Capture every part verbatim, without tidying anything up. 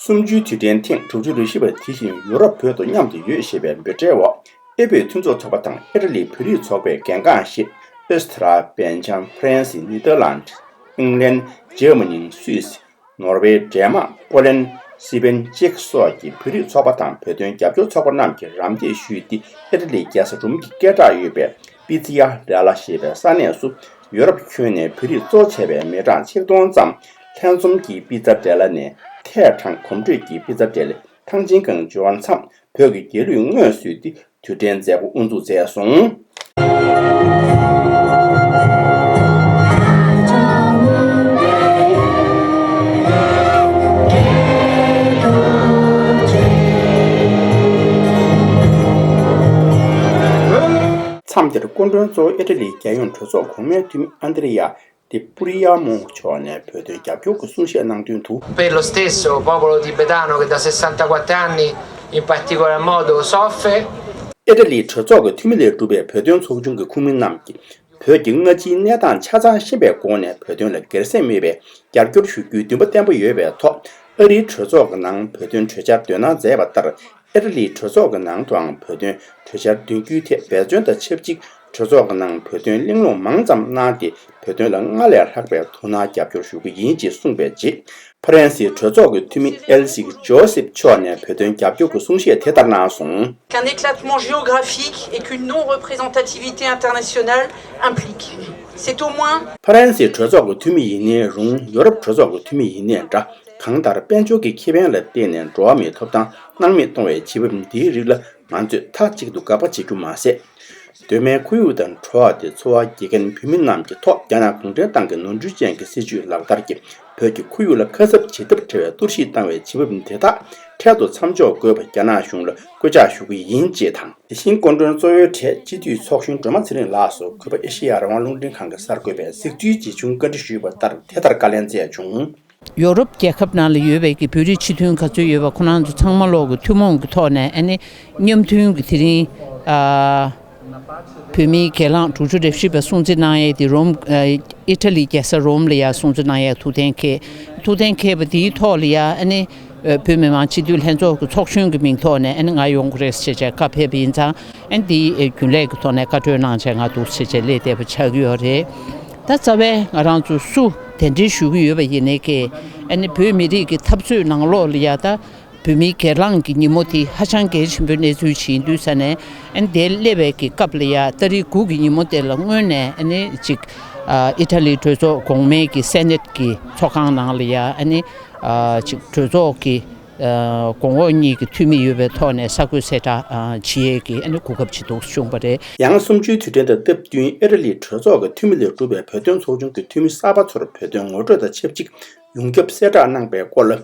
གསུམ་བཅུའི་དུས་དྲན་ཐེངས་དྲུག་ཅུ་རེ་བཞི་པ་དེ་བཞིན་ཡུ་རོབ་བོད་དུ་མཉམ་དུ་ཡོད་ཞེས་པའི་འབོད་སྒྲའི་འོག་ཨེ་བོད་མཐུན་ཚོགས་ཚོགས་པ་དང་ཨི་ཊ་ལིའི་བོད་རིགས་ཚོགས་པའི་འགན་རྐང་བཞི། ཨོས་ཐ་ར། སྦེལ་ཇམ། ཧྥ་རན་སི། ནེ་དར་ལན། ཨིང་ལན། འཇར་མ་ནི། སུད་སི། ནོར་ཝེ། ཌེན་མག། པོ་ལན། སི་པན། ཅེག་སོགས་ཀྱི་བོད་རིགས་ཚོགས་པ་དང་བོད་དོན་རྒྱབ་སྐྱོར་ཚོགས་པ་རྣམས་ཀྱིས་རམ་འདེགས་ཞུས་ཏེ། ཨི་ཊ་ལིའི་རྒྱལ་ས་རོམ་གྱི་སྐད་གྲགས་ཡོད་པའི་པི་ཙི་ཡ་རེ་ལ་ཞེས་པའི་ས་གནས་སུ། ཡོ་རོབ་ཁྱོན་ནས་བོད་རིགས་གཙོ་བྱས་པའི་མི་གྲངས་ཆིག་སྟོང་ཙམ་ལྷན་འཛོམས་ཀྱིས་པི་ཙ་རེ་ལ་ནས་ཐད་དྲངས་གོམ་བགྲོད་ཀྱིས་པི་ཙ་རེ་ལ་ཐང་ཆེན་སྒང་འབྱོར་མཚམས། བོད་ཀྱི་རྒྱལ་གླུས་ངོས་བསུས་ཏེ་དུས་དྲན་མཛད་སྒོ་དབུ་འཛུགས་མཛད་སོང་། མཚམས་དེར་སྐུ་མགྲོན་གཙོ་བོ་ཨི་ཊ་ལིའི་རྒྱལ་ཡོངས་གྲོས་ཚོགས་གོང་མའི་འཐུས་མི་ཨན་དྲེ་ཡ། དེ་པུ་རི་ཡ་མོ་མཆོག་ནས་བོད་དོན་རྒྱབ་སྐྱོར་གྱི་གསུང་བཤད་གནང་དོན་དུ། Per lo stesso popolo tibetano che da sessantaquattro anni in particolar modo soffre. ཨི་ཊ་ལིའི་གྲོས་ཚོགས་ཀྱི་འཐུས་མི་ལས་གྲུབ་པའི་བོད་དོན་ཚོགས་ཆུང་གི་ཁོངས་མི་རྣམས་ཀྱིས། བོད་ཀྱི་སྔ་ཕྱིའི་གནས་སྟངས་ཆ་ཚང་ཤེས་པའི་སྒོ་ནས་བོད་དོན་ལ་སྒེར་སེམས་མེད་པའི་རྒྱབ་སྐྱོར་ཞུ་རྒྱུའི་འདུན་པ་བརྟན་པོ་ཡོད་པའི་ཐོག་ཨ་རིའི་གྲོས་ཚོགས་ཀྱི་ནང་བོད་དོན་གྲོས་འཆར་འདོན་གནང་མཛད་པ་ལྟར། ཨི་ཊ་ལིའི་གྲོས་ཚོགས་ཀྱི་ནང་དུའང་བོད་དོན་གྲོས་འཆར་འདོན་རྒྱུའི་ཐད་འབད་བརྩོན་དང་ཆབས་ཅིག་གྲོས་ཚོགས་ཀྱི་ནང་བོད་དོན་གླེང་སློང་མང་ཙམ་གནང་སྟེ། བོད་དོན་ལ་སྔར་ལས་ལྷག་པའི་ཐུགས་སྣང་རྒྱབ་སྐྱོར་ཞུ་གི་ཡིན་ཅེས་གསུངས་པའི་རྗེས། ཧྥ་རན་སིའི་གྲོས་ཚོགས་ཀྱི་འཐུས་མི་ཨེལ་སི་ཇོ་སེབ་མཆོག་ནས་བོད་དོན་རྒྱབ་སྐྱོར་གྱི་གསུང་བཤད་དེ་ལྟར་གནང་སོང་། Qu'un éclatement géographique et qu'une non-représentativité internationale implique. C'est au moins. ཧྥ་རན་སིའི་གྲོས་ཚོགས་ཀྱི་འཐུས་མི་ཡིན་ནའི་རུང་། ཡོ་རོབ་གྲོས་ཚོགས་ཀྱི་འཐུས་མི་ཡིན་ནའི་འདྲ། གང་ལྟར་དཔལ་འབྱོར་གྱི་ཁེ་ཕན་ལ་བརྟེན་ནས་འགྲོ་བ་མིའི་ཐོབ་ཐང་སྣང་མེད་གཏོང་བའི་བྱེད་བབ་འདིའི་རིགས་ལ་ང་ཚོས་མཐའ་གཅིག་ཏུ་དགག་པ་བྱེད་རྒྱུ་མ་ཟད། གདོད་མའི་ཁོར་ཡུག་དང་འགྲོ་བ་དེ་འཚོ་བ་སྐྱེལ་མཁན་བོད་མི་རྣམས་ཀྱི་ཐོག་རྒྱ་ནག་གུང་ཁྲན་ཏང་གི་ནོར་འཁྲུལ་ཅན་གྱི་སྲིད་བྱུས་ལག་བསྟར་གྱིས་བོད་ཀྱི་ཁོར་ཡུག་ལ་ཁ་གསབ་བྱེད་ཐབས་བྲལ་བའི་གཏོར་བཤིག་བཏང་བའི་བྱེད་བབ་འདི་དག་འཕྲལ་དུ་མཚམས་འཇོག་དགོས་པ་རྒྱ་ནག་གཞུང་ལ་སྐུལ་ལྕག་ཞུ་གི་ཡིན་ཅེས་དང་། དེ་བཞིན་སྐུ་མགྲོན་གཙོ་བོའི་གྲས་སྤྱི་འཐུས་ཚོགས་གཞོན་སྒྲོལ་མ་ཚེ་རིང་ལགས་སུ་གུས་པ་ཨེ་ཤེ་ཡ་རང་དབང་རླུང་འཕྲིན་ཁང་གིས་གསར་འགོད་པའི་གཟིགས་ཚུལ་ཇི་བྱུང་བཀའ་འདྲི་ཞུས་པ་ལྟར་དེ་ལྟར་བཀའ་ལན་སྩལ་བྱུང་། ཡོ་རོབ་རྒྱལ་ཁབ་ནང་ལ་ཡོད་པའི་གི་བོད་རིགས་སྤྱི་མཐུན་ག་ཚོད་ཡོད་པ་ཁོ་རང་ཚོ་ཚང་མ་ལོག་གི་ཐུན་མོང་གི་ཐོག་ནས་ཨ་ནི་མཉམ་མཐུན་གྱི་དེ་རིང་ཨ་བོད་མིའི་སྒེར་ལངས་དྲུག་ཅུ་རེ་བཞི་པ་སྲུང་བརྩི་གནང་ཡས་དེ་རོམ་ཨ་ཨི་ཊ་ལིའི་རྒྱལ་ས་རོམ་ལ་ཡ་སྲུང་བརྩི་གནང་ཡས་ཐུགས་གཏན་འཁེལ། ཐུགས་གཏན་འཁེལ་བ་དེའི་ཐོག་ལ་ཡ་ཨ་ནི་ཨ་བོད་མི་མང་སྤྱི་འཐུས་ལྷན་ཚོགས་ཀྱི་ཚོགས་གཞོན་གྱི་མིང་ཐོག་ནས་ཨ་ནི་ང་ཡོང་གི་རེད་ཟེར་བྱས་བཀའ་ཕེབས་པ་ཡིན་ཙང་། ཨན་དེའི་རྒྱུན་ལས་ཀྱི་ཐོག་ནས་བཀའ་འཁྲོལ་གནང་བྱས་ང་འདུག་ཟེར་བྱས་སླེབས་བསྡད་པ་ཆགས་ཀྱི་ཡོད་རེད། ད་རྩ་བའི་ང་རང་ཚོ་སུ་གདན་འདྲེན་ཞུ་གི་ཡོད་པ་ཡིན་ནའི་ཀྱི་ཨ་ནི་བོད་མི་རིགས་ཀྱི་འཐབ་རྩོད་ནང་ལོགས་ལ་ཡ་ད་བོད་མིའི་སྒེར་ལངས་ཀྱི་ཉིན་མོ་དེ་ཧ་ཅང་གལ་ཆེན་པོའི་གནས་ཚུལ་ཅིག་ཡིན་དུས་ཙ་ནས་ཨ་ནི་དེ་སླེབས་པའི་གི་སྐབས་ལ་ཡ་ཏ་རིག་དགུ་གི་ཉིན་མོ་དེ་ལ་སྔོན་ནས་ཨ་ནི་ཅིག་ཨ་ཨི་ཊ་ལིའི་གྲོས་ཚོགས་གོང་མའི་གི་སེ་ནེ་ཊི་གི་ཚོགས་ཁང་ནང་ལ་ཡ་ཨ་ནི་ཨ་ཅིག་གྲོས་ཚོགས་ཀྱི་ཨ་གོང་འོག་གཉིས་ཀྱི་འཐུས་མི་ཡོད་པའི་ཐོག་ནས་གསར་འགོད་གསལ་བསྒྲགས་ཨ་བྱེད་ཡས་ཀྱི་ཨ་ནི་གོ་སྐབས་ཅིག་འདུག་བྱུང་བ་རེད། ཡང་གསུམ་བཅུའི་དུས་དྲན་དང་སྟབས་བསྟུན་ཨི་ཊ་ལིའི་གྲོས་ཚོགས་ཀྱི་འཐུས་མི་ལས་གྲུབ་པའི་བོད་དོན་ཚོགས་ཆུང་གི་འཐུས་མི་གསར་པ་ཚོར་བོད་དོན་ངོ་སྤྲོད་དང་ཆབས་ཅིག་ཡོངས་ཁྱབ་གསལ་བསྒྲགས་གནང་པའི་སྐོར་ལ།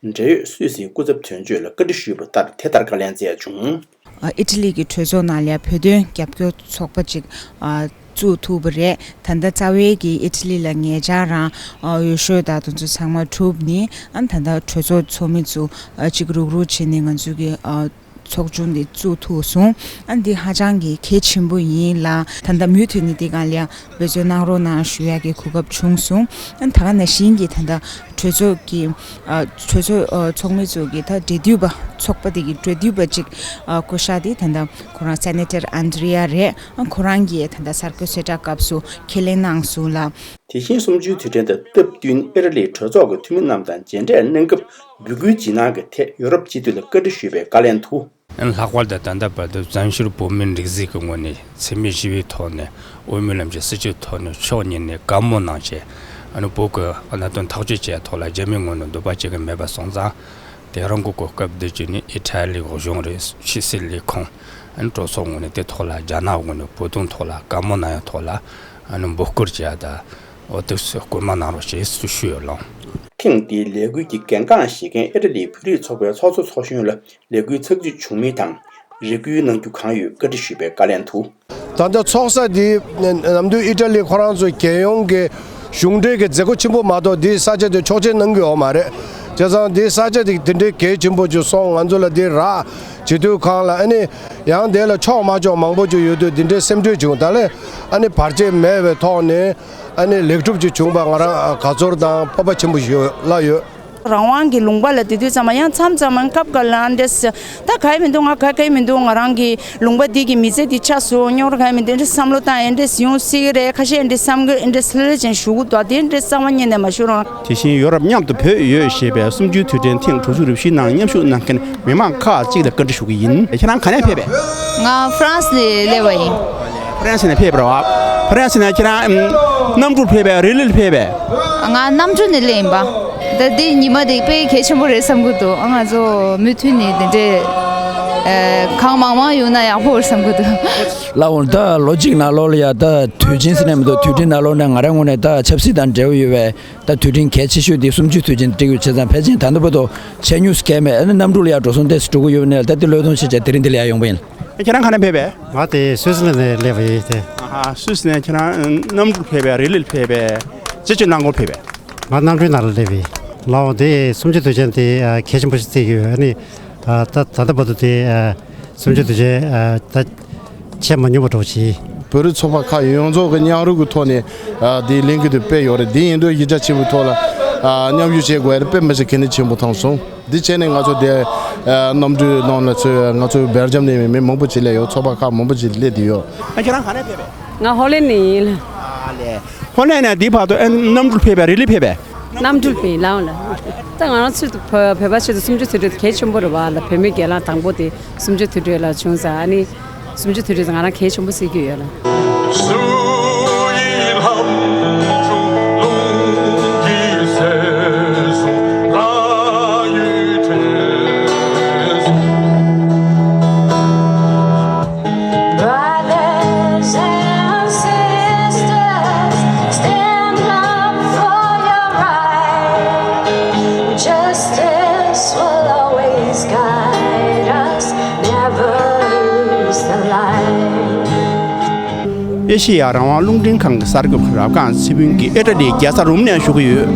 འབྲེལ་ཡོད་སུད་སིའི་སྐུ་ཚབ་དོན་གཅོད་ལ་བཀའ་འདྲི་ཞུས་པ་ལྟར་དེ་ལྟར་བཀའ་ལན་སྩལ་བྱུང་། ཨ་ཨི་ཊ་ལི་གི་གྲོས་ཚོགས་ནང་ལ་བོད་དོན་རྒྱབ་སྐྱོར་ཚོགས་པ་ཅིག་ཨ་བཙུགས་ཐུབ་པ་རེད། ད་ལྟ་རྩ་བའི་གི་ཨི་ཊ་ལི་ལ་ཉེ་ཆར་རང་ཨ་འོས་ཤོག་དང་དེ་ཚོ་ཚང་མ་གྲུབ་ནས་ཨ་ད་ལྟ་གྲོས་ཚོགས་ཚོགས་མི་ཚོ་ཨ་ཅིག་རུག་རུག་བྱས་ནས་ང་ཚོའི་གི་ཨ་ཚོགས་ཆུང་འདི་བཙུགས་ཐུབ་སོང་། ཨ་འདི་ཧ་ཅང་གི་གལ་ཆེན་པོ་ཡིན་ལ། ད་ལྟ་མུ་མཐུད་ནས་འདི་སྒང་ལ་འབད་བརྩོན་གནང་རོགས་གནང་ཞུ་ཡག་གི་གོ་སྐབས་བྱུང་སོང་། ཨ་ད་ག་ནང་བཞིན་གྱི་ད་ལྟ་གྲོས་ཚོགས་ཀྱི་ཨ་གྲོས་ཚོགས་ཨ་ཚོགས་མི་ཚོ་གི་ད་འབྲེལ་མཐུད་པ་ཚོགས་པ་དེ་གི་འབྲེལ་མཐུད་པ་ཅིག་ཨ་བསྐོ་བཞག་དེ་ད་ལྟ་ཁོ་རང་སེ་ནེ་ཊར་ཨན་དྲི་ཡ་རེད། ཨ་ཁོ་རང་གིས་ད་ལྟ་གསར་འགོད་གསལ་བསྒྲགས་སྐབས་སུ་ཁས་ལེན་གནང་སོང་ལ། དེ་བཞིན་གསུམ་བཅུའི་དུས་དྲན་དང་སྟབས་བསྟུན་ཨི་ཊ་ལིའི་གྲོས་ཚོགས་ཀྱི་འཐུས་མི་རྣམས་དང་མཇལ་འཕྲད་གནང་སྐབས་འབོད་སྐུལ་ཇི་གནང་གི་ཐད་ཡོ་རོབ་སྤྱི་འཐུས་ལ་བཀའ་འདྲི་ཞུས་པའི་བཀའ་ལན་དུ། ལྷག་པར་དུ་ད་ལྟ་བར་དུ་བཙན་བྱོལ་བོད་མིའི་སྒྲིག་འཛུགས་ཀྱི་ངོས་ནས་འཚེ་མེད་ཞི་བའི་ཐོག་ནས་དབུ་མའི་ལམ་གྱི་སྲིད་བྱུས་ཐོག་ནས་ཕྱོགས་གཉིས་ནས་བཀའ་མོལ་གནང་བྱས། ཨ་ནི་བོད་ཀྱི་གནད་དོན་ཐག་གཅོད་བྱེད་ཡ་ཐོག་ལ་རྒྱ་མིའི་ངོས་ནས་འདོད་པ་བྱེད་ཀྱི་མེད་པ་སོང་ཙང་། དེ་རིང་གི་གོ་སྐབས་འདི་བརྒྱུད་ནས་ཨི་ཊ་ལིའི་གཞུང་རེད། ཕྱི་སྲིད་ལས་ཁུངས། ཨ་ནི་གྲོས་ཚོགས་ངོས་ནས་དེ་ཐོག་ལ་རྒྱ་ནག་ངོས་ནས་བོད་དོན་ཐོག་ལ་བཀའ་མོལ་གནང་ཡ་ཐོག་ལ་ཨ་ནི་འབོད་སྐུལ་བྱེད་ཡ་དང་འོ་དེ་ཚོ་སྐུལ་མ་གནང་རོགས་ཞེས་སུ་ཞུས་ཡོད་ལགས། ཐེངས་འདིའི་ལས་འགུལ་གྱི་འགན་རྐང་བཞེས་མཁན་ཨི་ཊ་ལིའི་བོད་རིགས་ཚོགས་པའི་ཚོགས་གཙོ་ཚོགས་གཞོན་ལ་ལས་འགུལ་ཚགས་ཚུད་བྱུང་མིན་དང་། རེ་སྐུལ་གནང་རྒྱུ་གང་ཡོད་བཀའ་འདྲི་ཞུས་པའི་བཀའ་ལན་དུ། ད་ལྟ་ཚོགས་ས་འདི་ནམ་དུས་ཨི་ཊ་ལི་ཁོ་རང་ཚོ་རྒྱལ་ཡོངས་ཀྱི་གཞུང་འབྲེལ་གྱི་མཛད་སྒོ་ཆེན་པོ་མ་གཏོགས་འདིའི་ས་ཆ་དེ་ཆོག་མཆན་གནང་གི་ཡོད་མ་རེད། བྱས་ཙང་འདིའི་ས་ཆ་དེ་དེ་འདྲའི་གལ་ཆེན་པོ་ཅིག་སོང་ང་ཚོ་ལ་འདི་རག་བྱེད་དུས་གང་ལ་ཨ་ནི་ཡང་དེ་ལ་ཆོག་མ་ཆོག་མང་པོ་ཅིག་ཡོད་དུས་འདི་འདྲའི་སེམས་ཁྲལ་བྱུང་། ད་ལས་ཨ་ནི་བར་ཆད་མེད་པའི་ཐོག་ནས་ཨ་ནི་ལེགས་གྲུབ་ཅིག་བྱུང་བ་ང་རང་དགའ་ཚོར་དང་སྤོབས་པ་ཆེན་པོ་ཞིག་ཡོད་ལ་ཡོད། རང་དབང་གི་ལུང་པ་ལ་དེ་དུས་ཙམ་པ་ཡང་མཚམས་མཚམས་སྐབས་འགའ་ལ་འདྲེས། ད་ག་ཡེ་མི་འདུག་ང་ག་ག་ཡེ་མི་འདུག་ང་རང་གི་ལུང་པ་འདི་གི་མི་ཚེ་འདི་ཆགས་སོང་། རྙོག་དྲ་ག་ཡེ་མི་འདུག་འདྲེས་བསམ་བློ་བཏང་ཡང་འདྲེས་ཡོང་སྲིད་ཀྱི་རེད། ཁ་ཤས་འདྲེས་བསམ་གི་འདྲེས་ལྷོད་ལྷོད་ཅན་ཞུ་གི་འདུག་དེ་འདྲེས་གསང་བ་བརྙེས་ནས་མ་ཞུ་རང་། དེ་བཞིན་ཡོ་རོབ་མཉམ་དུ་བོད་ཡོད་ཞེས་པའི་གསུམ་བཅུའི་དུས་དྲན་ཐེངས་དྲུག་ཅུ་རེ་བཞི་ནང་མཉམ་ཞུགས་གནང་མཁན་མི་མང་ཁག་ཅིག་ལ་བཀའ་འདྲི་ཞུ་གི་ཡིན། ཁྱེད་རང་ག་ནས་ཕེབས་པས། ང་ཧྥ་རན་སི་ནས་སླེབས་པ་ཡིན། ཧྥ་རན་སི་ནས་ཕེབས་པ་རེད་བ། ཧྥ་རན་སི་ནས་ཁྱེད་རང་ཨམ་གནམ་གྲུར་ཕེབས་པས་རི་ལིར་ཕེབས་པས། ང་གནམ་གྲུ་ནས་སླེབས་ཡིན་པ། ད་འདི་ཉི་མ་འདི་དཔེ་གལ་ཆེན་པོ་རེད་བསམ་གི་འདུག་ང་ཚོ་མུ་མཐུད་ནས་འདི་འདྲའི་ཨ་གང་མང་མང་ཡོང་ན་ཡག་པོ་རེད་བསམ་གི་འདུག་ལགས་འོང་། ད་ལོ་གཅིག་ནང་ལོགས་ལ་ཡ་ད་དུས་ཆེན་ཟེར་ནས་མི་འདུག་དུས་དྲན་ནང་ལོགས་ནས་ང་རའི་ངོས་ནས་ད་ཆབ་སྲིད་དང་འབྲེལ་བ་ཡོད་པའི་ད་དུས་དྲན་གལ་ཆེ་ཤོས་དེ་གསུམ་བཅུའི་དུས་ཆེན་དེ་བྱེད་ཙང་ཕལ་ཆེར་ད་ལྟ་བར་དུ་བྱས་མྱོང་ཟེར་མཁན་མེད། ཨ་ནི་གནམ་གྲུ་ལ་ཡ་འགྲོ་སོང་ཏོག་ཙམ་འགྲོ་གི་ཡོད་པ་ནས་ད་དེ་བློས་གཏོང་བྱས་བྱས་དེ་རིང་འདི་ལ་ཡ་ཡོང་པ་ཡིན། ཁྱེད་རང་ག་ནས་ཕེབས་པས། ང་དེ་སུད་སི་ལན་ནས་སླེབས་པ་ཡིན་ཏེ། ཨ་ཧ། སུད་སི་ནས་ཁྱེད་རང་གནམ་གྲུར་ཕེབས་པས་རི་ལིར་ཕེབས་པས་ཅི་ཅི་གནང་སྐོར་ཕེབས་པས། ང་གནམ་གྲུའི་ནང་ལ་སླེབས་པ་ཡིན། ལགས་འོང་། དེ་གསུམ་བཅུའི་དུས་ཆེན་དེ་ཨ་གལ་ཆེན་པོ་ཞིག་བརྩི་གི་ཡོད། ཨ་ནི་ཨ་ད་ད་ལྟ་བར་དུ་དེ་ཨ་གསུམ་བཅུའི་དུས་ཆེན་ཨ་ད་ཆད་མ་མྱོང་བ་འདྲ་བོ་ཞིག་བོད་རིགས་ཚོགས་པ་ཁག་ཡོངས་རྫོགས་ཀྱི་མཉམ་རུབ་ཀྱི་ཐོག་ནས་ཨ་དེ་ལེན་གྱི་དེ་དཔེ་ཡོད་རེད། དེ་ཡིན་དུས་གཞིས་ཆགས་ཆེན་པོའི་ཐོག་ལ་ཨ་མཉམ་ཞུགས་བྱེད་དགོས་རེད། དཔེ་མི་སྲིད་གལ་གནད་ཆེན་པོ་མཐོང་སོང་། འདི་བྱས་ནས་ང་ཚོ་དེ་ཨ་གནམ་གྲུའི་ནང་ལ་ཚུད། ང་ཚོ་སྦེལ་ཇམ་ནས་མི་མང་པོ་ཅིག་སླེབས་ཡོད། ཚོགས་པ་ཁག་མང་པོ་ཅིག་སླེབས་བསྡད་ཡོད། ཨ་ཁྱེད་རང་ག་ནས་ཕེབས་པས། ང་ཧོ་ལན་ནས་ཡིན་ལ། ཨ་ལས། ཧོ་ལན་ནས་འདི་བར་དུ་ཨ་གནམ་གྲུར་ཕེབས་པས་རི་ལིར་ཕེབས་པས། གནམ་གྲུར་ཕེབས་ལགས་འོང་ལ། ད་ང་རང་ཚོ་བོད་བོད་པ་ཆེད་དུ་གསུམ་བཅུའི་དུས་དྲན་གལ་ཆེན་པོ་རེད་བ་ལ། བོད་མི་སྒེར་ལངས་དང་པོ་དེ་གསུམ་བཅུའི་དུས་དྲན་ལ་བྱུང་ཙང་། ཨ་ནི་གསུམ་བཅུའི་དུས་དྲན་ང་རང་གལ་ཆེན་པོ་བརྩི་གི་ཡོད་ལ། Brothers and sisters, stand up for your right. Justice will always guide us. Never lose the light. ཨེ་ཤེ་ཡ་རང་དབང་རླུང་འཕྲིན་ཁང་གི་གསར་འགོད་པ་རབ་སྒང་ཚེ་ཕུན་གྱིས་ཨི་ཊ་ལིའི་རྒྱལ་ས་རོམ་ནས་ཞུ་གི་ཡོད།